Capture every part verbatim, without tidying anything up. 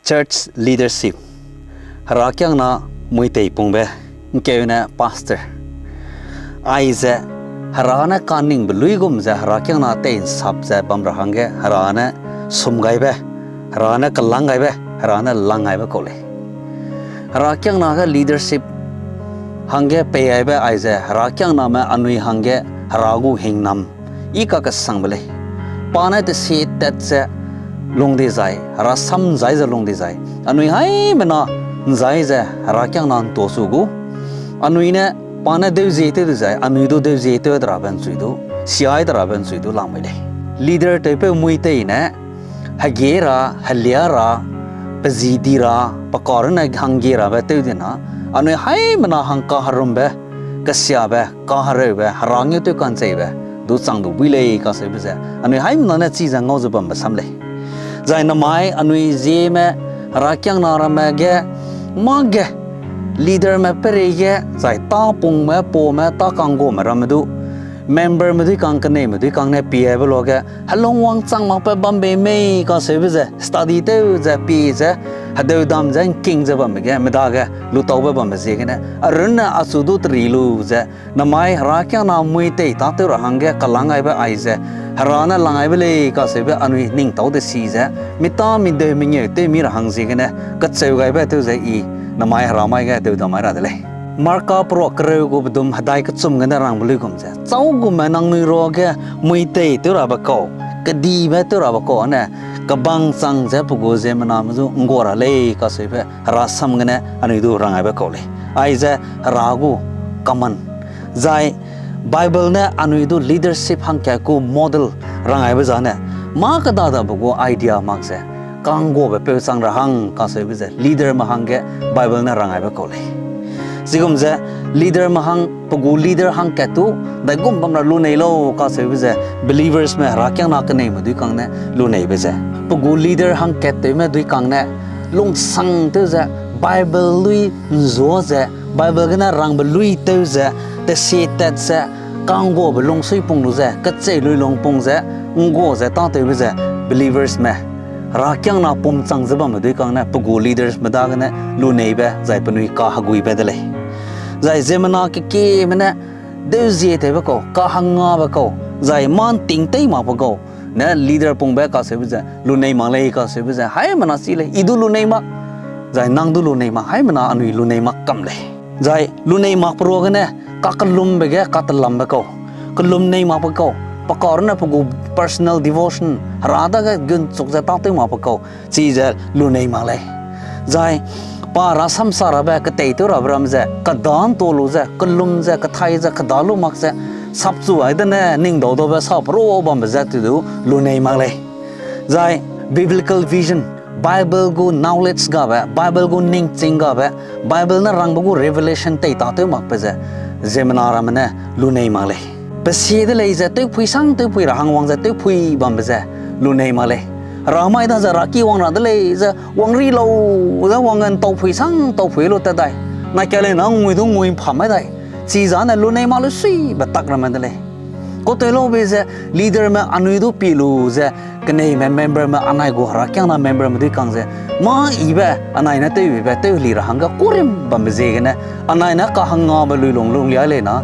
Church leadership, herakiangna muitei pungbe, ’ngkeune pastor. Aize, Hera ne kaningbe luigum ze herakiangna tei'nsap ze bam ra hangge Hera ne sum gaibe, Hera ne kelang gaibe, Hera ne lang gaibe kau lei. Herakiangna ge leadership hangge pei gaibe aize, herakiangname anui hangge Hera gu hingnam i kakesangbe lei. Pa ne tesie tat ze lung dizai, herasam ’nzai ze lung dizai, anui haimena ’nzai ze herakiangna ’ntuachu gu, anui ne pa ne deuzie tew dizai, anui du deuzie tew de rabe ’nchui du, siai de rabe ’nchui du lamui lei. Leader tewpeu muitei ne, hege ra, helia ra, pe zi di ra, pe kau runne hangge rabe tew dina, anui haimena hang kaherumbe, kesiabe, kahereube, Hera ngeu tew ka'ncheibe du chang du bui lei kaseube ze, anui haimena ne chize ngau ze bambe sam lei. Zai namai anui Zieme, herakiangna ramme ge, mâ ge, leaderme peireige, zai tâpungme, pame, tâ ka'ngguame ramme du, memberme dui kang, keneime dui kang ne piebe luage, helung wangchang makbe bam bei mei kaseube ze, study tew ze, pie ze, hedeudam ze, ’ngking ze bambe ge, medage, lutaube bambe ziegene, arunne achu du teri lu ze, namai herakiangna muitei tâtew ra hangge kelang gaibe aize, Hera ne lang gaibe lei kaseube anui ning tâu de si ze, mi tâ mi deu mengeu tew mi ra hang ziegene, kecheu gaibe tew ze i, namai Hera mai ge deudam mai ra de lei. Marka peruak kereu gu bedum hedai kechum gene rangbe luigum ze, châugume nangnui ruage muitei tew rabe kau, kedibe tew rabe kau ne, kebang chang ze pe gu ziemmename du ’nggua ra lei kaseube Hera sam gene anui du rang gaibe kau lei. Aize Hera gu command. Zai Bible ne anui du leadership hangkat gu model rang gaibe zane, mâ kedadabe gu idea mak ze, ka'ngguabe peu chang ra hang kaseube ze, leaderme hangge Bible ne rang gaibe kau lei. Chigum ze, leaderme hang, pe gu leader hangkat du, daigum bam ra lunei lau kaseube ze, believersme herakiangna keneime dui kang ne luneibe ze, pe gu leader hangkat tewme dui kang ne, lungsang tew ze, Bible lui ’nzua ze, Bible gene rangbe lui tew ze, tesie tat ze, ka'ngguabe lungsui pung lu ze, kechei lui lung pung ze, ’nggua ze tâtewbe ze, believersme, herakiangna pum chang ze bamme dui kang ne, pe gu leadersme dagene luneibe, zai penui kaheguibe de lei. Zai ziemmena kekieme ne, deuzie tewbe kau, kahengabe kau, zai mâ ’nting tei makbe kau, ne leader pungbe kaseube ze, lunei mak lei kaseube ze, haimena chi lei, i du lunei mak, zai nang du lunei mak, haimena anui lunei mak kam lei. Zai lunei makbe ruagene, kakelumbe ge katelambe kau, kelum nei makbe kau, pe kau runne pe gu personal devotion, Hera dage gunchuk ze tâtew makbe kau, chize lunei mak lei. Zai pa rasam sa rabe, keteitew rabe ram ze, keda'ntua lu ze, kelum ze, kethai ze, keda lu mak ze, sapchu ai dene, ning dau daube sap ru bambe ze tu du lunei mak lei. Zai biblical vision, Bible gu knowledge gabe, Bible gu ningching gabe, Bible ne rangbe gu revelation tei tâtew makbe ze, ziemmena ramme ne lunei mak lei. Pe sie de lei ze tewphui sang tewphui ra hang wang ze tewphui bambe ze lunei mak lei. Hera mai da ze Hera ki wang ra de lei ze wang ri lau ze wang ge ’ntauphui sang ’ntauphui lu tat dai. Nai ka lei na ngui du ngui ’mpha mai dai. Chizane lunei mak lu suibe tak ramme de lei. Katew laube ze leaderme anui du pie lu ze, keneime memberme anai gu herakiangna memberme dui kang ze, mâ ibe anai ne tewbe tew heli ra hangge kurim bambe ziegene, anai ne kahengabe lui lung lung lia lei na,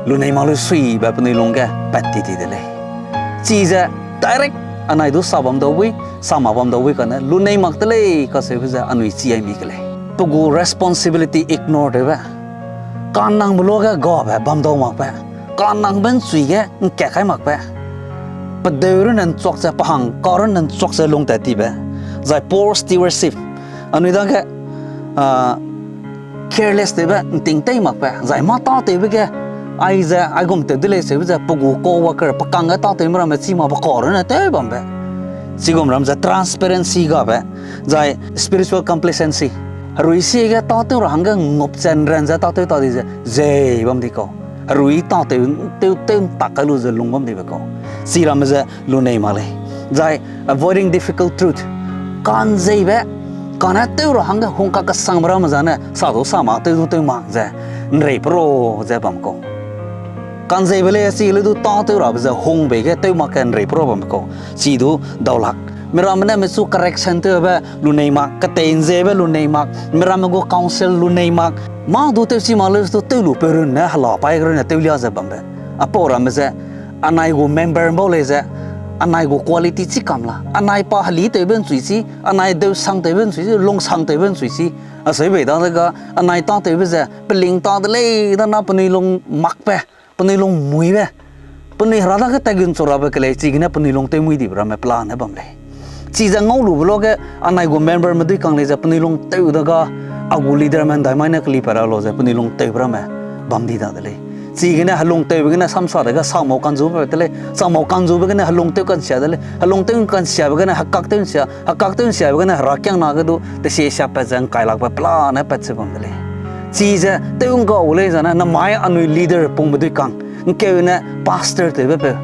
lunei mak lu suibe penui lungge pat ti ti de lei. Chize direct anai du sa bam dau bui, sa mak bam dau bui kane lunei mak de lei kaseube ze anui chi ai mi ke lei. Pe gu responsibility ignore tewbe, kanangbe luage gabe bam dau makbe, kanangbe ’nchui ge ’ngkat kai makbe, pedeu runne ’nchuak ze, pe hang ka runne ’nchuak ze lungtat tibe, zai poor stewardship, anui dage, careless tewbe, ’nting tei makbe, zai mâ tâtewbe ge, aize aigum tew de lei seube ze pe gu co-worker, pe kangge tâtewme ramme chi mak pe kau runne tew bambe. Chigum ram ze transparency gabe, zai spiritual complacency. Herui siege tâtew ra hangge ngup ze ’nran ze tâtew ta di ze, zei bam di kau. Herui tâtew, tew, tew ’ntak kai lu ze lung bam dibe kau. Chiramme ze lunei mak lei. Zai avoiding difficult truth. Ka'nzeibe, kane tew ra hangge hungkakesangbe ramme zane, sa du sa mak, tew du tew mak ze, ’nrei pe ro ze bam kau. Ka'nzeibe lei chi le du tâtew rabe ze hungbe ge tew mak ke ’nrei pe ro bam kau. Chi du daulak. Miramme ne mechu correction tewbe lunei mak, ketei nzebe lunei mak, miramme gu counsel lunei mak. Mâ du tewchi mak leu du tew lu peu runne hela paî ge runne tewlia ze bambe. Apau ramme ze, anai gu member bau lei ze, anai gu quality chî kam la, anai pa heli tewbe nchui chî, anai deusang tewbe nchui chî, lungsang tewbe nchui chî. Aseu bei dade ga, anai tâtewbe ze, peling ta de lei, dana penui lung makbe, penui lung muibe, penui Hera dage tat gun chu rabe kelei, chigene penui lung tewmui dibe ramme pelane bam lei. Chize ngau lube luage, anai gu memberme dui kang lei ze penui lung tew dega, a gu leaderme ndaimai ne keli pat ra lau ze penui lung tewbe ramme bam di da de lei. Chigene helung tewbe gene samsa dege samau kanzube pat de lei, samau kanzube gene helung tew kansia de lei, helung tew kansiabe gene hekak tew nsia, hekak tew nsiabe gene herakiangna ge du tesie siapat ze ngkai lakbe pelane pat ze bam de lei. Chize tew ngau lei zane, namai anui leader pungbe dui kang, ngkeune pastor tewbe peu,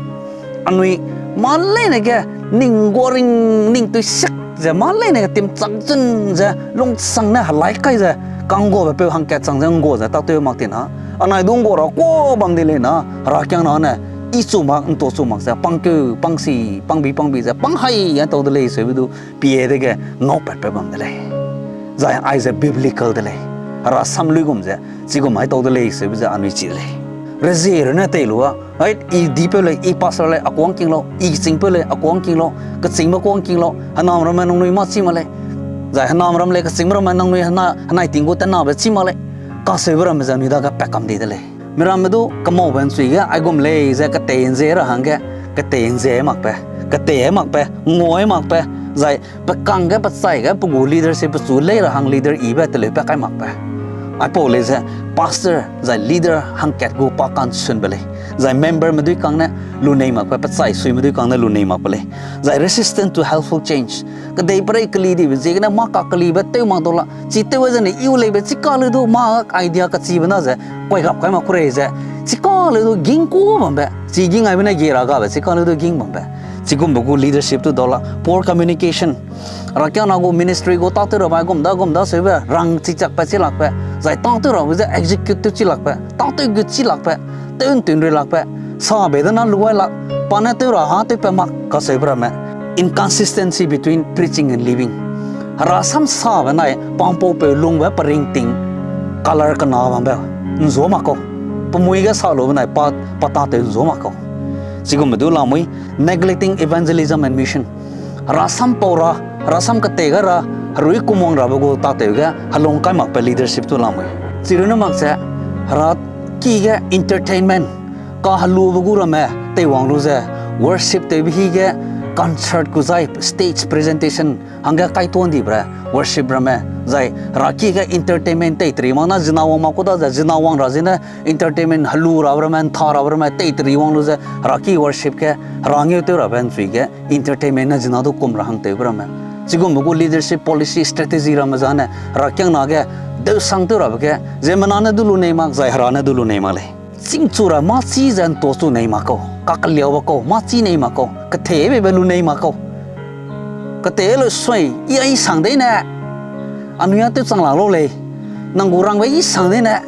anui mâ leine ge ning guaring ning tui siak ze mâ leine ge timchak zun ze lungsang ne helai kai ze kangguabe peu hangkat chang ze nggua ze tâtew mak ti na, anai du nggua ra kuâ bam di lei na, herakiangna ne i chu mak, ntua chu mak ze pangkeu, pangsi, pangbi, pangbi ze pang hai a tau de lei seube du pie dege ngaupatbe bam de lei. Zai aize biblical de lei. Herasam luigum ze, chigum ai tau de lei seube ze anui chi de lei. Rezie runne tei lu a, ai, i dipeu lei, i pastor lei, a kuâ ngking lau, i kechîngpeu lei, a kuâ ngking lau, kechîngbe kuâ ngking lau, henam ramme nangnui mâ chî mak lei. Zai henam ram lei, kechîngbe ramme nangnui hena, henai ting gu tenabe chî mak lei. Kaseube ramme ze anui dage pat kam di de lei. Miramme du kemaube nchui ge aigum lei ze ketei nze ra hangge, ketei nze makbe, ketei makbe, ngua makbe, zai pe kangge, pe chai ge, pe gu leadership pechu lei ra hang leader ibe teleu pat kai makbe. Aipau lei ze pastor zai leader hangkat gu pa kansunbe lei. Zai memberme dui kang ne lunei makbe, pe chai suime dui kang ne lunei makbe lei. Zai resistant to helpful change. Kedeiperei keli dibe ziegene mâ kakelibe tew mak dau la. Chi tew zene iu leibe chika leu du mâ idea kachibe na ze, kuai gap kai mak kurei ze, chika leu du ging ku bambe. Chi ging aibe ne gie ra gabe, chika leu du ging bambe. Chigumbe gu leadership tu dau la, poor communication. Herakiangna gu ministry gu tâtew rabe gum da, gum da seube, rang chichakpat chi lakbe, zai tâtew rabe ze execute tew chi lakbe, tâtew gut chi lakbe, tew ntun rui lakbe, sabe dena luai lak, pa ne tew ra ha tewpat mak kaseube ramme. Inconsistency between preaching and living. Herasam sabe nai pampaupeu lungbe peringting color kena bambe nzua mak kau. Pemui ge sa lube nai pa, pa tâtew nzua mak kau. Chigumbe du lamui, neglecting evangelism and mission. Herasam pau ra, herasam ketei ga ra, herui kumwang rabe gu tâtew ge helung kai makbe leadership tu lamui. Chirune mak ze, hera ki ge entertainment, kahelube gu ramme teiwang lu ze, worship tewbe hi ge concert gu zai stage presentation hangge kaituan dibe ra worship ramme, zai hera ki ge entertainment tei teri mak na zina wang mak ku da ze zina wang ra zene entertainment helu rabe ramme, ntha rabe ramme tei teri wang lu ze hera ki worship ge, hera ngeutew rabe nchui ge entertainment ne zina du kum ra hang tewbe ramme. Chigumbe gu leadership policy strategy ramme zane herakiangna ge deusang tew rabe ge, ziemmena ne du lunei mak, zai hera ne du lunei mak lei. Chîngchu ra mâ chî ze ntua chu nei mak kau, kakeliaube kau, mâ chî nei mak kau, ketheibe be lunei mak kau. Ketei leu sui, i a i sang dei ne, anui a tew chang la lau lei, nang gu rangbe i sang dei ne,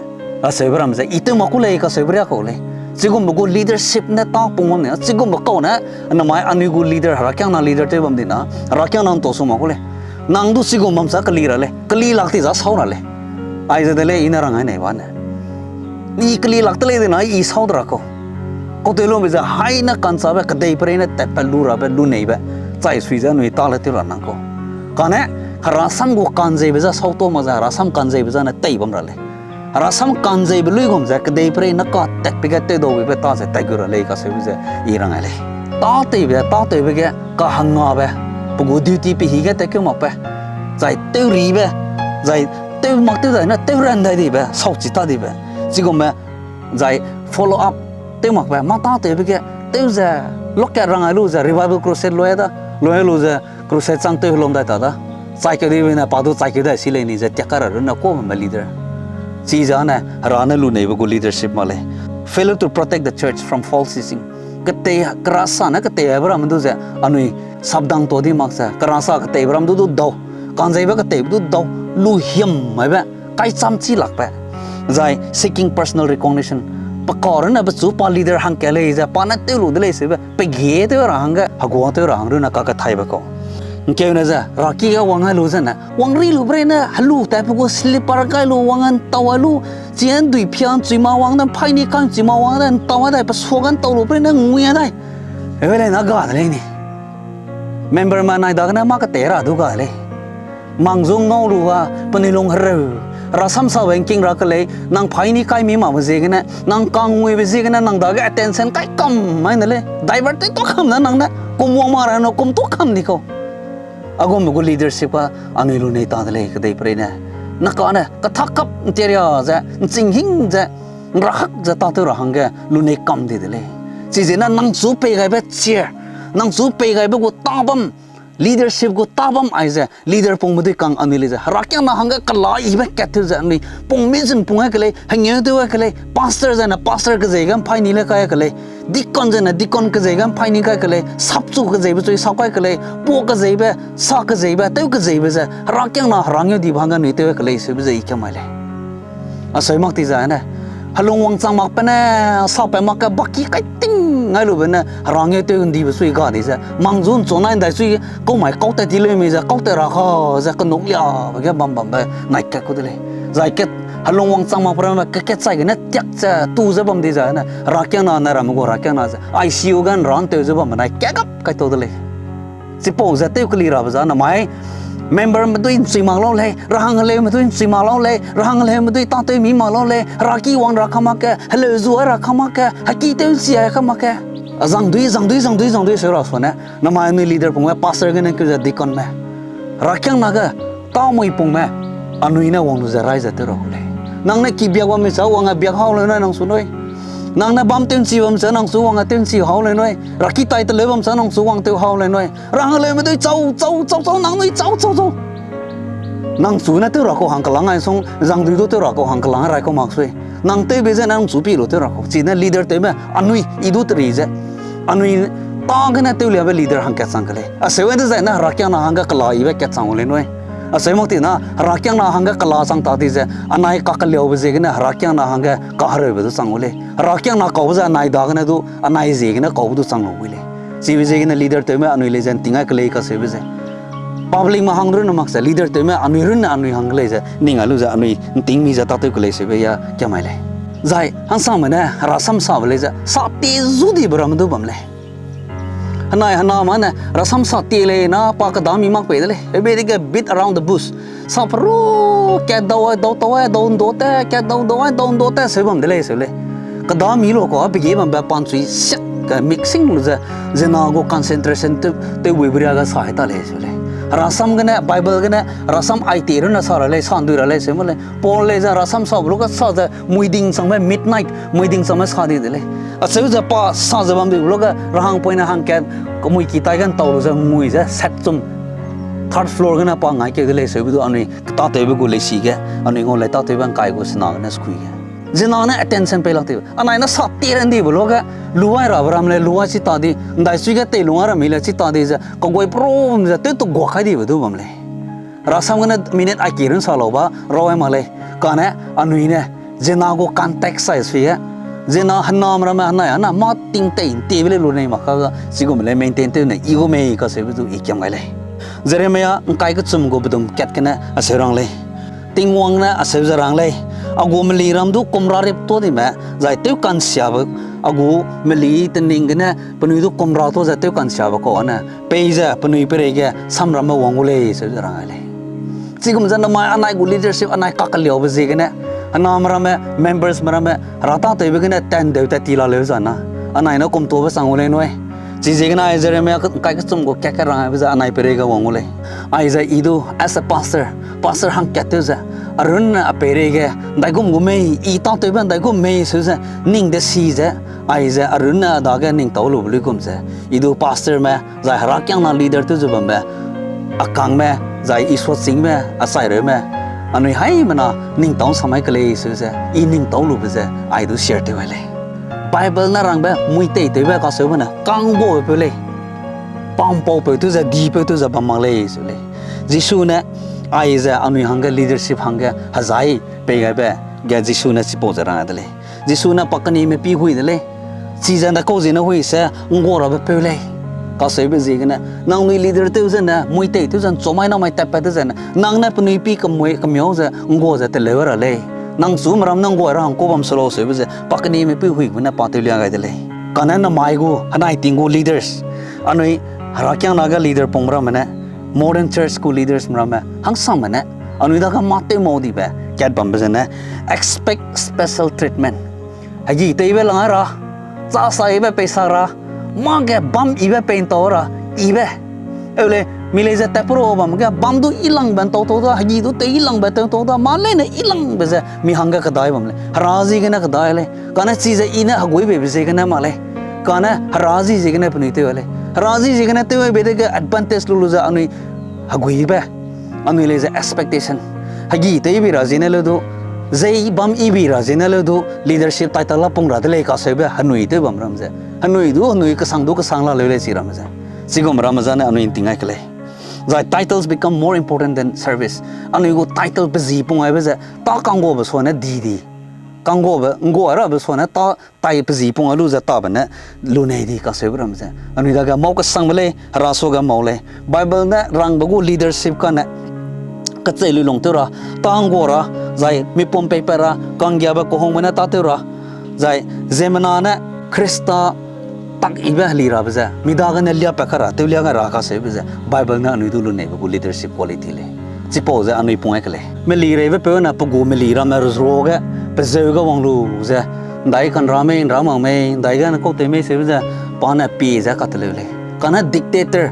kaseube ramme ze, i tew mak ku lei, kaseube riâ kau lei. Chigumbe gu leadership ne tâ pung bam ne, chigumbe kau ne, namai anui gu leader, herakiangna leader tew bam di na, herakiangna ntua su mak ku lei. Nang du chigum bam sa keli ra lei, keli lak ti za sau ra lei. Aize de lei, i ne rang ai nei ba ne. I keli lak te lei de na, i sau de ra kau. Kau tew lube ze, hai ne ka'nchâbe, kedeiperei ne tatpat lu rabe, luneibe, chai sui ze anui tâ le tew ra nang kau. Kane, herasam gu ka'nzeibe ze, sautua mak ze, herasam ka'nzeibe ze ne tei bam ra lei. Herasam ka'nzeibe luigum ze, kedeiperei ne katatbe ge tewdau beibe tâ ze tat gu ra lei kaseube ze, i rang ai lei. Tâtewbe, tâtewbe ge, kahengabe, pe gu duty pe hi ge tatkeu makbe, zai tewribe, zai tew mak tew dai ne, tew ran dai dibe, sauchi ta dibe. Chigumme, zai follow up, tew makbe, mâ tâtewbe ge, tew ze, lokat rang ai lu ze, revival crusade loi da, loi lu ze, crusade chang tew helum dai ta da. Chaikeu dibe ne, pa du chaikeu dai si lei ni ze, tiak kai ra runne kuâ bambe leader. Chize ne, hera ne luneibe gu leadership mak lei. Failure to protect the church from false teaching. Ketei, kerasa ne ketei aibe ramme du ze, anui sapdang tuâ di mak ze, kerasa keteibe ramme du du dau, ka'nzeibe keteibe du dau, lu hiam maibe, kaicham chi lakbe. Zai seeking personal recognition. Pe kau runne pechu pa leader hangkat lei ze, pa ne tew lu de lei seube, pe gie tew ra hangge, heguang tew ra hang runne kakethaibe kau. Nkeune ze, raki ge wang ai lu zene, wang ri lu bre ne, helu tatpe gu slipper kai lu, wang ntau ai lu, chi ndui pia nchui ma wang de, pai ni kai nchui ma wang de, ntau ai dai, pe sua ge ntau lu bre ne, ngui ai dai. Ewe lei na ga de lei ni. Memberme nai dagene mâ kete ra du ga de lei. Mang zu ngau lu ga, penui lung hereu, rasam sabe ngking ra ke lei, nang pai ni kai mi makbe ziegene, nang kanguibe ziegene, nang dage attention kai kam mai ne lei, divert tew tuâ kam ne nang ne, kum wang ma ra ne, kum tuâ kam di kau. Agume gu leadership ga anui lunei ta de lei, kedeiperei ne. Nakane, kathak kap nteria ze, nching hing ze, nrahak ze tâtew ra hangge, lunei kam di de lei. Chize ne nang chu pei gaibe chair, nang chu pei gaibe gu tâbam, leadership gu tâbam aize, leader pungme dui kang anui lei ze, herakiangna hangge kela yibe kat tew ze anui, pung mi zun pung ai ke lei, hengeu tew ai ke lei, pastor zene pastor kezei ge mpai ni le kai ke lei, deacon zene deacon kezei ge mpai ni kai ke lei, sapchu kezeibe chui sap kai ke lei, pua kezeibe, sa kezeibe, tew kezeibe ze, herakiangna herangeu dibe hangge anui tew ai ke lei, seube ze i ka mai lei. Aseu mak ti zai ne, helung wangchang makbe ne, sapat mak ge baki kai ting ngai lube ne, herangeu tew ndibe sui ga di ze, mang zu nchu nai ndai sui, kau mai kau tat ti leu mi ze, kau tat ra ka ze, kenuk liabe ge bam bambe nai kat ku de lei. Zai kat, helung wangchang makbe ramme ke kat chai gene tiak ze, tu ze bam di zai ne, herakiangna ne ramme gu herakiangna ze, I C U ge nra ntew ze bambe nai kat gap kai tau de lei. Chipau ze tew keli rabe za namai, memberme dui nchui mak lau lei, rahang heleume dui nchui mak lau lei, rahang heleume dui tâtew mi mak lau lei, heraki wang ra ka mak ge, heleu zu ai ra ka mak ge, heki tew nchi ai ka mak ge. Azang dui, zang dui, zang dui, zang dui seu ra sua ne, namai anui leader pungme, pastor gene keu ze deaconme, herakiangna ge, tâmui pungme, anui ne wang lu ze rai ze tew ra gu lei. Nang ne ki biak bamme cha wang a biak hau lei nui nang su nui. Nang ne bam tew nchi bam cha nang su wang a tew nchi hau lei nui. Raki tai teleu bam cha nang su wang tew hau lei nui. Rahang heleume dui chau, chau, chau, chau, nang nui chau, chau, chau. Nang chu ne tew ra kau hang kelang ai song, zang dui du tew ra kau hang kelang rai kau mak sui. Nang tewbe ze nang chu pi lu tew ra kau. Chine leader tewme, anui, i du teri ze. Anui, tâ gene tewliabe leader hangkat chang ke lei. Aseu de zai ne herakiangna hangge kela yibe kat chang u lei nui. Aseu mak ti na, herakiangna hangge kela chang ta di ze, anai kakeliaube ziegene herakiangna hangge kahereube du chang u lei. Herakiangna kaube ze anai dagene du, anai ziegene kaube du chang lu wi lei. Chibe ziegene leader tewme anui lei ze nting ai ke lei kaseube ze. Publicme hang runne mak ze leader tewme anui runne anui hang lei ze, ning ai lu ze anui nting mi ze tâtew ke lei seube ya ka mai lei. Zai, hangsangme ne, herasam sabe lei ze, sa tie zu dibe ramme du bam lei. Henai hename ne, rasam sa tie lei na pa kedami mak pei de lei. Heube dege beat around the bush. Sa peru, kat dau ai, dau tau ai, dau ndo te, kat dau ndo ai, dau ndo te, seu bam de lei, seu lei. Kedami lu kau, pe ge bambe pan chui siak, ke mixing lu ze, zena gu concentration tew, tew wibe ria ga sa ai ta lei, seu lei. Rasam gene, Bible gene, rasam ai tie runne sa ra lei, sa ndui ra lei, seu ma lei. Paul lei ze rasam sa bu lu ga sa ze, muiding changme midnight, muiding changme sa di de lei. Acheu ze pa sa ze bam di bu lu ga, rahang poine hangkat, kemui ki tai ge ntau lu ze, mui ze, sat chum, third floor gene pa ngai keu de lei, seube du anui, tâtewbe gu leisi ge, anui ngau lei tâtewbe ngkai gu sena gene sukui ge. Zena ne attention pei lak ti, anai ne sa tie ra ndi bu lu ga, luai rabe ram lei, luai chi ta di, ndai sui ge tei lunga ra mi lei chi ta di ze, kagoi prum ze, tew tu gua kai dibe du bam lei. Rasam gene minute ai ki run sa lau ba, rau ai mak lei. Kane, anui ne, zena gu context sai sui e. Zena henam ramme henai, ana ma ting tei, ntiebe lei lu nei mak ka ga, chigum lei maintain tew ne, i gu mei kaseube du i kiam gai lei. Jeremia ngkai kechum gu bedum kat gene, aseu rang lei. Tingwang ne aseu ze rang lei. A gu meli ram du kumra rip tuâ dime, zai tew kansiabe, a gu meli tening gene, penui du kumra tuâ ze tew kansiabe kau ane, peize penui peireige samramme wang gu lei, seu ze rang ai lei. Chigum ze namai anai gu leadership anai kakeliaube ziegene, hename ramme, members me ramme, hera tâtewbe gene tandeu tat ti la leu zana, anai ne kumtuabe chang gu lei nui. Chiziegene ai Jeremia ke-, ngkai kechum gu kat ke rang aibe ze anai peireige wang gu lei. Aize i du, as a pastor, pastor hangkat tew ze, a runne a peireige, ndaigum gu mei, i tâtewbe ndaigum mei seu ze, ning de si ze, aize a runne a dage ning tau lube luigum ze, i du pastorme, zai herakiangna leader tew ze bambe, a kangme, zai i suachîngme, a chaireume, anui haimena ning tau samai ke lei seu ze, i ning tau lube ze, ai du share tew ai lei. Bible ne rangbe, mui tei tewbe kaseube ne, kangguapeu lei. Pampaupeu tew ze, dipeu tew ze bam mak lei seu lei. Jisu ne, aize anui hangge leadership hangge, hezai pei gaibe, ge Jisu ne chipau ze rang ai de lei. Jisu ne pa kenime pi hui de lei. Chize ndakau ziene hui se, nggua rabe peu lei. Kaseube ziegene, nangnui leader tew zene, mui tei tew zene, chomai namai tatpat tew zene, nang ne penui pi kemui kemiau ze, nggua ze teleu ra lei. Nang chu meram nang nggua ra hangkau bam se lau seube ze, pa kenime pui hui gu ne pa tew lia gai de lei. Kane namai gu, henai ting gu leaders. Anui herakiangna ge leader pung ramme ne, modern church gu leaders ramme, hangsangme ne, anui dage mâ tew mau dibe, kat bambe zene, expect special treatment. Hegi teibe lang ra, châ saibe peisak ra, mâ ge bam ibe peintau ra, ibe. Eu lei, mi lei ze tatpru bam ge, bam du ilangbe ntau tau da, hegi du tei ilangbe tau tau da, mâ leine ilangbe ze, mi hangge kedai bam lei. Hera ziegene kedai lei. Kane chize i ne heguibeibe ziegene mak lei. Kane hera zi ziegene penui tew lei. Hera zi ziegene tew bei dege advantage lu lu ze anui heguibe. Anui lei ze expectation. Hegi tei bi ra ziene leu du, zei bam i bi ra ziene leu du, leadership title la pung ra de lei kaseube, henui tew bam ram ze. Henui du, henui kesang du kesang la leu lei chi ramme ze. Chigum ramme zane anui nting ai ke lei. Zai titles become more important than service. Anui gu title pe zi pung aibe ze, ta kangguabe suane di di. Kangguabe, nggua rabe suane ta tai pe zi pung a lu ze tabe ne lunei di kaseube ram ze. Anui dage mau kesangbe lei, hera suage mau lei. Bible ne rangbe gu leadership kane kechei lui lung tew ra, ta nggua ra, zai mipum peipat ra, kanggiabe kehungbe ne tâtew ra, zai ziemmena ne Khrista tak ibe heli rabe ze, mi dagene liapat ka ra, tewlia gai ra kaseube ze, Bible ne anui du luneibe gu leadership quality lei. Chipau ze anui pung ai ke lei. Meli reibe peu ne pe gu meli ramme ruzro ge, pe zeu ge wang lu ze, ndai kanra mei, nra mak mei, ndai gene kau tew mei seube ze, pa ne pie ze kateleu lei. Kane dictator,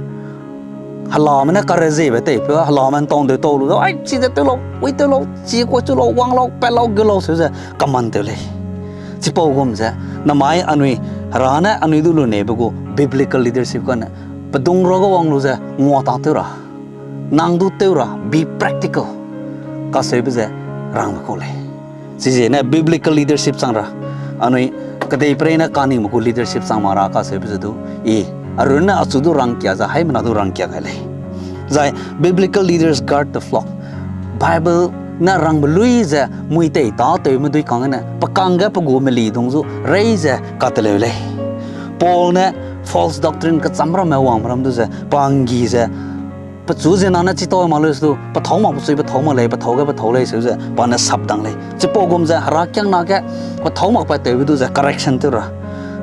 helame ne kareziebe tei peu, helame ntau ndeu tau lu ze, ai, chize tew lau, ui tew lau, chi kuachu lau, wang lau, pat lau, gu lau seu ze, command tew lei. Chipau gum ze, namai anui, hera ne anui du luneibe gu biblical leadership kane, pedung ra ge wang lu ze, ngua tâtew ra. Nang du tew ra, be practical. Kaseube ze, rangbe kau lei. Chiziegene biblical leadership chang ra. Anui, kedeiperei ne kaningbe gu leadership chang mak ra kaseube ze du. I, arun ne achu du rangkia ze, haimena du rangkia gai lei. Zai, biblical leaders guard the flock. Bible ne rangbe lui ze, mui tei tâtewme dui kanggene, pe kangge pe gu meli dung zu, rei ze, kateleu lei. Paul ne, false doctrine kecham ramme wangbe ram du ze, pa nggi ze, pechu ziemmena ne chi tau mak leu se du, pethâu mak pechui pethâu mak lei, pethâu ge pethâu lei seu ze, pa ne sap dang lei. Chipau gum ze, herakiangna ge, pethâu mak pa tewbe du ze, correction tew ra.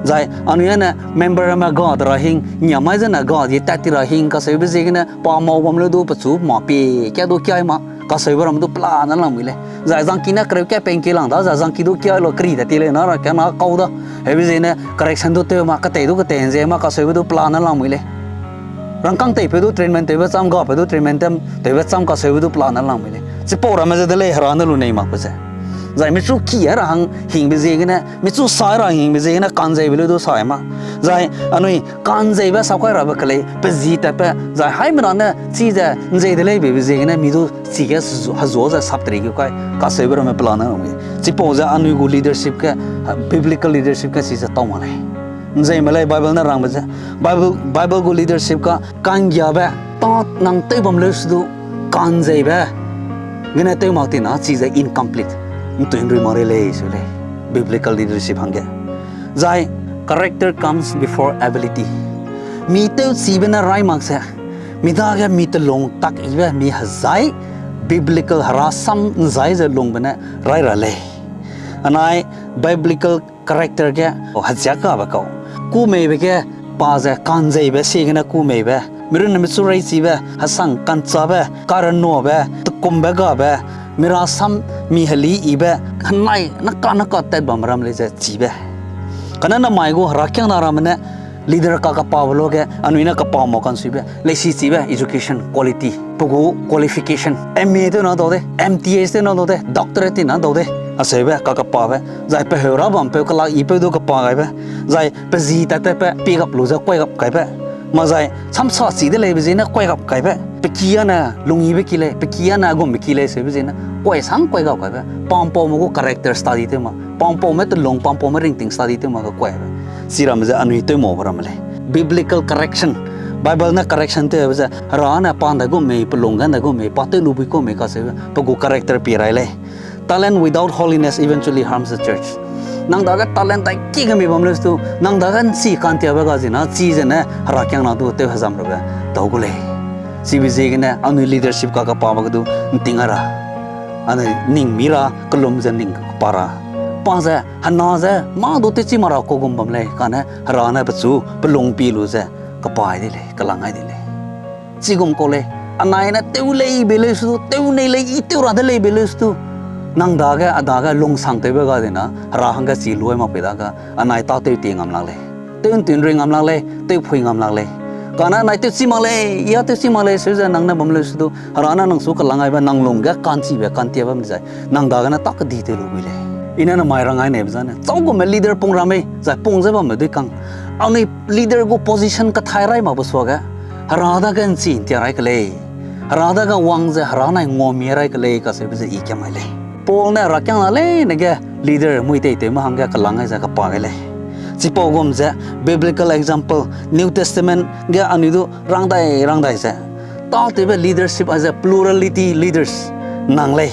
Zai, anui ne, member ramme ga de ra hing, ngiamai zene ga di tat ti ra hing, kaseube ziegene, pa mau bam leu du, pechu ma pie, kia du kiai ma, kaseube ram du pelane lang mui lei. Zai zangki ne kereu kia pengki lang da, zai zangki du kiai lau keri de ti lei na ra, kia na kau da. Heube ziegene, correction du tew ma, ketei du ketei nze ma, kaseube du pelane lang mui lei. Rangkâng teipeu du treatment tewbe cham, gapeu du treatment tem, tewbe cham kaseube du pelane lang mui lei. Chipau ramme ze de lei hera ne lunei makbe ze. Zai michu ki ra hang hingbe ziegene, michu sai ra hingbe ziegene, kanzeibe leu du sai ma. Zai anui kanzeibe sap kai rabe ke lei, pe zi tatbe, zai haimena ne chize nzei de lei beibe ziegene, mi du chige hezu-, hezuâ ze sap teri gu kai, kaseube ramme pelane lang mui. Chipau ze anui gu leadership ge, biblical leadership ge chize tau mak lei. Nzeime lei Bible ne rangbe ze. Bible, Bible gu leadership ga kanggiabe, ta nang tew bam leu se du, kanzeibe gene tew mak tina chize incomplete. Ntui nrui mak rei lei seu lei. Biblical leadership hangge. Zai, character comes before ability. Mi tewchibe ne rai mak ze. Mi dage mi telung tak ibe mi hezai biblical herasam nzai ze lungbe ne rai ra lei. Anai biblical character ge, o, heziak gabe kau. Kûmeibe ge pa ze kanzeibe siegene kûmeibe. Mirunne michu reichibe, hesang kanchabe, karenuabe, tekumbe gabe, mirasam mi heli ibe, henai naka naka tat bam ram lei ze chibe. Kane namai gu herakiangna ramme ne, leader kakepabe luage, anui ne kepa ma kansuibe, leisi chibe, education, quality, pe gu qualification, M A tew na dau de, M T H tew na dau de, doctorate tew na dau de, aseube kakepabe, zai pe heu ra bam peu kelak i peu du kepa gaibe, zai pe zi tat tat pe, pie gap lu ze kuai gap kaibe, ma zai samsa chi de leibe ziene kuai gap kaibe, pe ki ane lungyibe ki lei, pe ki ane gumbe ki lei seube ziene, kuai sang kuai gap kaibe, pampaume gu character study tew ma, pampaume telung, pampaume ringting study tew ma ge kuaibe. Chiramme ze anui tew maube ramme lei. Biblical correction. Bible ne correction tewbe ze, hera ne pa ndai gum mei, pelung ge ndai gum mei, pa tew lu bui ku mei kaseube, pe gu character pie rai lei. Talent without holiness eventually harms the church. Nang dage talent dai ki ge mi bam leu stu, nang dage ’nchi kantiabe ga zina, chi zene herakiangna du tew hezam rabe dau gu lei. Chibe ziegene anui leadership kakepabe ge du ’nting a ra. Anui ning mi ra, kellum ze ning pa ra. Pa ze, hena ze, mâ du tewchi mak ra kau gum bam lei, kane hera ne pechu, pelung pi lu ze, kepai di lei, kelang ai di lei. Chigum kau lei, anai ne tew lei be leu stu, tew nei lei, i tew ra de lei be leu stu. Nang dage, a dage, lungsangtewbe ga dina, hera hangge chi lui mak pei dage, anai tâtew ti ngam lak lei. Tew ’ntun rui ngam lak lei, tew phui ngam lak lei. Kane anai tewchi mak lei, i a tewchi mak lei, seu ze nang ne bam leu stu. Hera ne nang su kelang aibe, nang lungge ka'nchibe, kantia bam zai. Nang dagene tâ kedi tew lu gui lei. I ne namai rang ai neibe zane. Chau gume leader pung ra mei, zai pung ze bamme dui kang. Anui leader gu position kathai rai makbe suage. Hera dage ’nchi ’ntia rai ke lei. Hera dage wang ze hera nai nguamie rai ke lei kaseube ze i kiam ai lei. Paul ne herakiangna leine ge leader mui teitewme hangge kelang ai ze kepa gai lei. Chipau gum ze biblical example, New Testament ge anui du rangdai rangdai ze. Tâtewbe leadership aize plurality leaders nang lei.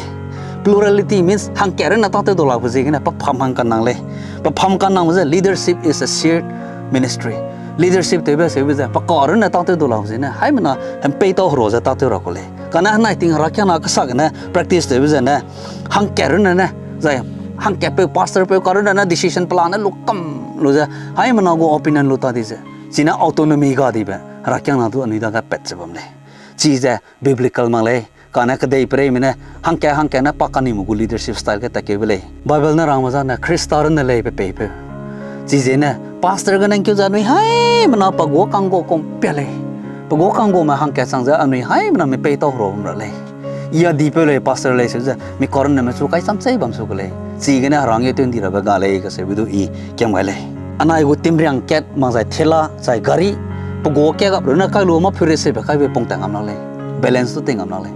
Plurality means hangkat runne tâtew dau lakbe ziegene pe pham hangka nang lei. Pe pham ka nangbe ze leadership is a shared ministry. Leadership tewbe seube ze pe ka runne tâtew dau lakbe ziegene haimena hempeitau hero ze tâtew ra ku lei. Kane henai ting herakiangna kesagene practice tewbe zene hangkat runne ne, zai hangkatpeu pastorpeu ka runne ne decision plan ne lu kam lu ze haimena gu opinion lu ta di ze. Chine autonomy ga dibe herakiangna du anui dage pat ze bam lei. Chize biblical mak lei, kane kedeipereime ne hangkat hangkat ne pa kanime gu leadership style ge tatkeube lei. Bible ne rangme zane Khrista runne lei pe peipeu. Chize ne pastor gene ’ngkeu ze anui haimena pe gu kanggu kum pia lei. Pe gu kanggume hangkat chang ze anui haimena mi peitau hero bam ra lei. I a dipeu lei pastor lei seu ze mi ka runne me chu kai cham chei bam su ke lei. Chigene hera ngeu tew ’ndi rabe ga lei kaseube du i kiam gai lei. Anai gu timriang kat mak zai thela zai gari, pe gu ka gap runne kai lu mâ phui re sebe kaibe pung ta ngam lak lei. Balance du tei ngam lak lei.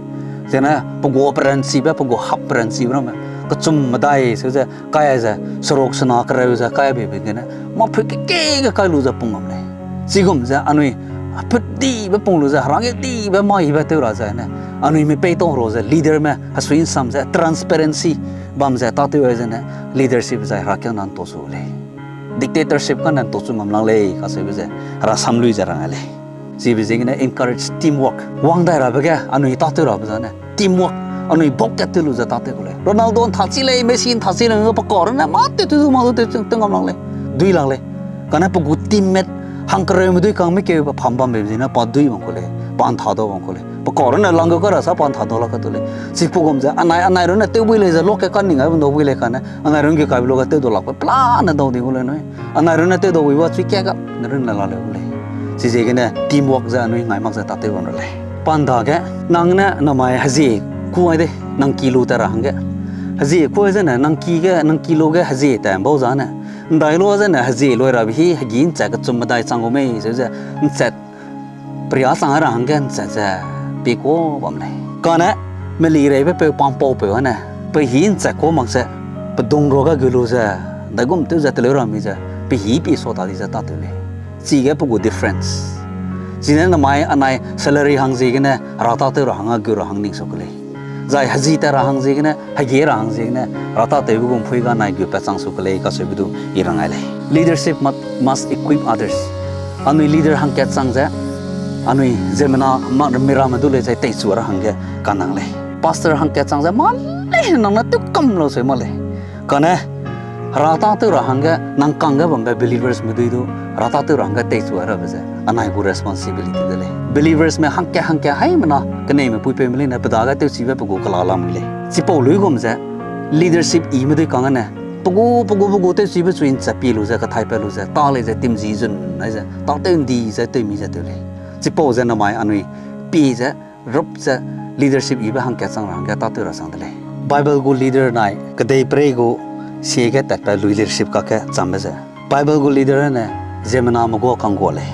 Zene pe gu peranchibe, pe gu hap peranchibe ramme kechum medai seu ze kai ai ze, seruk sena kereu ze kai beibe gene mâ phui keke ge kai lu ze pung ngam lei. Chigum ze anui put dibe pung lu ze, hera ngeu dibe mâ ibe tew ra ze ne, anui mi peitau hero ze leaderme hesui ’nsam ze transparency bam ze tâtew ai zene leadership zai herakiangna ’nto chu lei. Dictatorship kane ’nto chu ngam lak lei kaseube ze hera sam lui ze rang ai lei. Chibe ziegene encourage teamwork. Wang dai rabe ge anui tâtew rabe zane teamwork, anui bok kat tew lu ze tâtew ku lei. Ronaldo ’ntha chi lei, Messi ’ntha chi lei, pe ka runne mâ tew tew du mâ du tew tew ngam lak lei. Dui lak lei. Kane pe gu teammate hangkereume dui kangme keu pe pham bambe zene pa dui bam ku lei, pa ’ntha dau bam ku lei. Pe ka runne lang gu ka ra sa pa ’ntha dau lak ka tu lei. Chipau gum ze anai, anai runne tew bui lei ze loke kaning ai bam dau bui lei kane anai run ge kaibe luge tew dau lak pe plan ne dau di gu lei nui. Anai runne tew dau bui ba chui ka ga ne runne la leu gu lei. Chiziegene teamwork ze anui ngai mak ze tâtew bam ra lei. Pa ’ndage nang ne namai hezie ku ai de, nang ki lu ta ra hangge. Hezie ku ai zene nang ki ge, nang ki lu ge hezie ta ’mbau zane. ’Ndai lu zene hezie lui rabe hi hegî ’nchat kechum medai chang gu mei seu ze ’nchat peria chang ra hangge ’nchat ze pie ku bam lei. Kane melireibepeu pampaupeu ane pe hî ’nchat ku mak ze pedung ruage gu lu ze, ’ndaigum tew ze teleu ra mi ze pe hî pie sa ta di ze tâtew lei. Chige pe gu difference. Chine namai anai salary hang ziegene hera tâtew ra hang a gu ra hang ning su ke lei. Zai hezie tat ra hang ziegene, hegie ra hang ziegene, hera tâtewbe gu ’mpui ga nai gu pat chang su ke lei kaseube du i rang ai lei. Leadership must, must equip others. Anui leader hangkat chang ze, anui ziemmena mâ miramme du lei zai teichu ra hangge kanang lei. Pastor hangkat chang ze mâ lei nang ne tew kam lau seu mâ lei. Kane hera tâtew ra hangge nang kangge bambe believersme dui du hera tâtew ra hangge teichu rabe ze anai gu responsibility de lei. Believersme hangkat hangkat haimena keneime puipeume leine pe dage tewchibe pe gu kela lamui lei. Chipau luigum ze leadership ime dui kang ane pe gu, pe gu, pe gu tewchibe chui ’nchat pie lu ze, kathai pat lu ze, tâ lei ze, timzi zun ai ze, tâtew ’ndi ze, tewmi ze tew lei. Chipau ze namai anui pie ze, rup ze, leadership ibe hangkat chang ra hangge tâtew ra chang de lei. Bible gu leader nai kedeiperei gu siege tatpat leadership kakge chambe ze Bible gu leader ne ziemmename guâ kangguâ lei.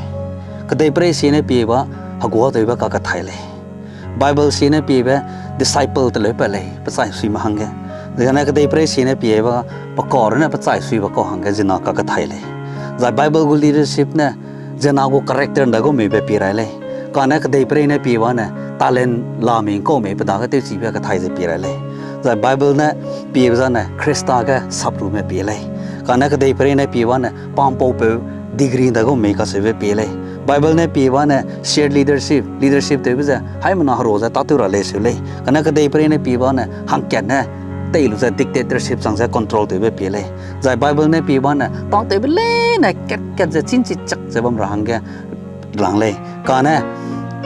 Kedeiperei siene pieba heguâtewbe kakge thai lei. Bible siene piebe disciple teleupat lei, pe chai suime hangge. Zegene kedeiperei siene pieba pe kau runne pe chai suibe kau hangge ziemmena kakge thai lei. Zai Bible gu leadership ne ziemmena gu character ’ndaigumbe pie rai lei. Kane kedeiperei ne pieba ne talent lame ’ngkau mei pe dage tewchibe kethai ze pie rai lei. Zai Bible ne piebe zane Khrista ge saprume pie lei. Kane kedeiperei ne pie bane pampaupeu degree dagau mei kaseube pie lei. Bible ne pie bane shared leadership, leadership tewbe ze haimena hero ze tâtew ra lei seu lei. Kane kedeiperei ne pie bane hangkat ne tei lu ze dictatorship chang ze control tewbe pie lei. Zai Bible ne pie bane tâtewbe leine kat kat ze chînchi chak ze bam ra hangge lang lei. Kane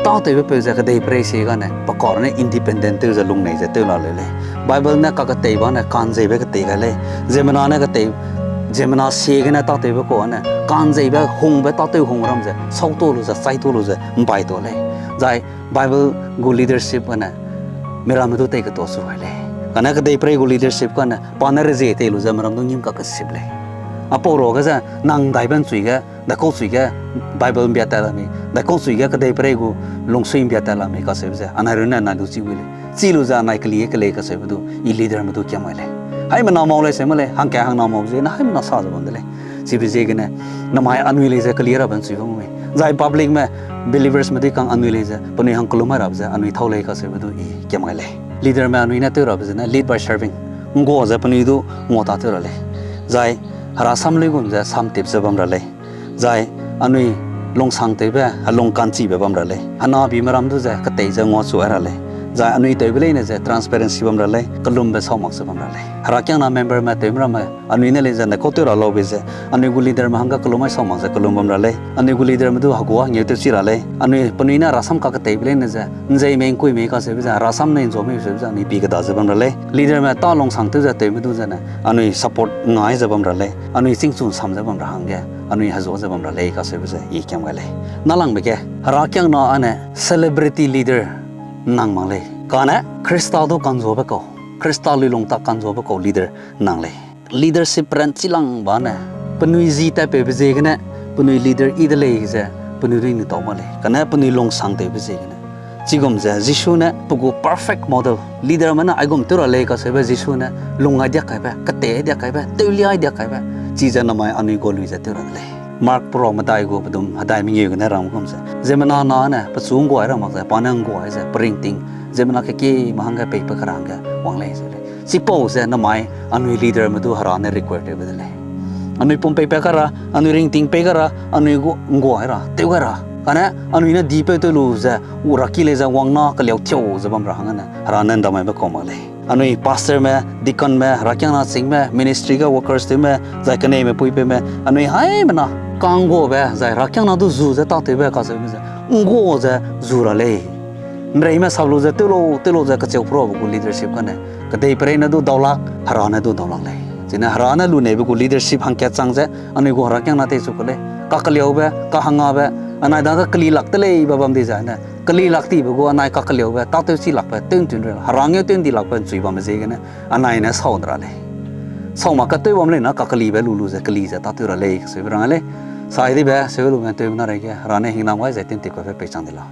tâtewbe peu ze kedeiperei sie gane pe kar ne independent tew ze lungnei ze tew la leu lei. Bible ne kaketei bane ka'nzeibe ketei gai lei. Ziemmena ne ketei, ziemmena sie gene tâtewbe kau ne ka'nzeibe hungbe tâtew hung ram ze sauto lu ze, chaito lu ze, ’mbai ta lei. Zai Bible gu leadership gane miramme du tei ketuâ su gai lei. Kane kedeiperei gu leadership gane pa ne rezie tei lu ze miramme du ngîm kakesip lei. Apau ruage ze nang ’ndaibe ’nchui ge, ’ndaikau chui ge Bible ’mbia tat la mei, ’ndaikau chui ge kedeiperei gu lungsui ’mbia tat la mei kaseube ze anai runne anai du chi wi lei. Chi lu ze anai keli ge kelei kaseube du, i leaderme du kiam gai lei. Haimena mau lei seu ma lei, hangkat hangna mau ziegene haimena sa ze bam de lei. Chibe ziegene, namai anui lei ze keli rabe ’nchui bam mei. Zai publicme, believersme dui kang anui lei ze penui hang kellum mai rabe ze anui thâu lei kaseube du i kiam gai lei. Leaderme anui ne tew rabe zene lead by serving. ’Nggua ze penui du ngua tâtew ra lei. Zai herasam luigum ze samtip ze bam ra lei. Zai anui lungsangtewbe, helung ka'nchibe bam ra lei. Henabime ram du ze ketei ze nguachu ai ra lei. Zai anui tewbe leine ze transparency bam ra lei, kellumbe sau mak ze bam ra lei. Herakiangna memberme tewme ramme, anui ne lei ze ’ndaikau tew ra laube ze, anui gu leaderme hangge kellum mai sau mak ze kellum bam ra lei. Anui gu leaderme du hegua hengeu tewchi ra lei. Anui penui ne herasam kaketeibe leine ze, ’nzei mei ’ngkui mei kaseube ze, herasam ne ’nzua mei seube ze, anui pi keda ze bam ra lei. Leaderme tâ lungsangtew ze tewme du zene, anui support ngai ze bam ra lei. Anui chîngchu ’nsam ze bam ra hangge, anui hezua ze bam ra lei kaseube ze i kiam gai lei. Nâlangbe ge, herakiangna âne celebrity leader nang mak lei. Kane Khrista du ka'nzuabe kau, Khrista luilung tak ka'nzuabe kau leader nang lei. Leadership ranchi lang bane, penui zi tatpeube ziegene, penui leader yi de lei ze, penui dui ’nnitau mak lei. Kane penui lungsangtewbe ziegene. Chigum ze Jisu ne pe gu perfect model, leaderme ne aigum tew ra lei kaseube Jisu ne lung ai diak kaibe, ketei ai diak kaibe, tewlia ai diak kaibe, chize namai anui gualui ze tew ra de lei. Mark perua medai gu pedum hedai mengeu gene rang gum ze, ziemmena na ne pechu ’nggua ra mak ze, pa ne ’nggua ze, peringting, ziemmena kekieme hangge peipat kera hangge wang lei ze lei. Chipau ze namai anui leaderme du Hera ne require tewbe de lei. Anui pum peipat kera, anui ringting pei kera, anui gu ’nggua ra, tew gai ra. Kane anui ne dipeu tew lu ze, u raki lei ze wangna keliau thiau ze bam ra hangge ne, Hera ne ’ndamaibe kau mak lei. Anui pastorme, deaconme, herakiangna chingme, ministry ge workers tewme, zai keneime puipeume, anui haimena ka'ngguabe, zai herakiangna du zu ze tâtewbe kaseube ze, ’nggua ze zu ra lei. ’Nreime sap lu ze tew lau, tew lau ze kacheu perabe gu leadership kane, kedeiperei ne du daulak, Hera ne du daulak lei. Chine Hera ne luneibe gu leadership hangkat chang ze, anui gu herakiangna teichu ku lei. Kakeliaube, kahangabe, anai dage keli lak te lei be bam di zai ne, keli lak tibe gu anai kakeliaube, tâtewchi lakbe, tew ’ntun rei la, Hera ngeu tew ’ndi lakbe ’nchui bamme ziegene, anai ne sau de ra lei. Sau mak ketew bam lei na kakelibe lu lu ze, keli ze tâtew ra lei, kaseube rang lei. Sai dibe, seu lume tewbe na reige, Hera ne hingnam gai ze tintip kabe peichang di lau.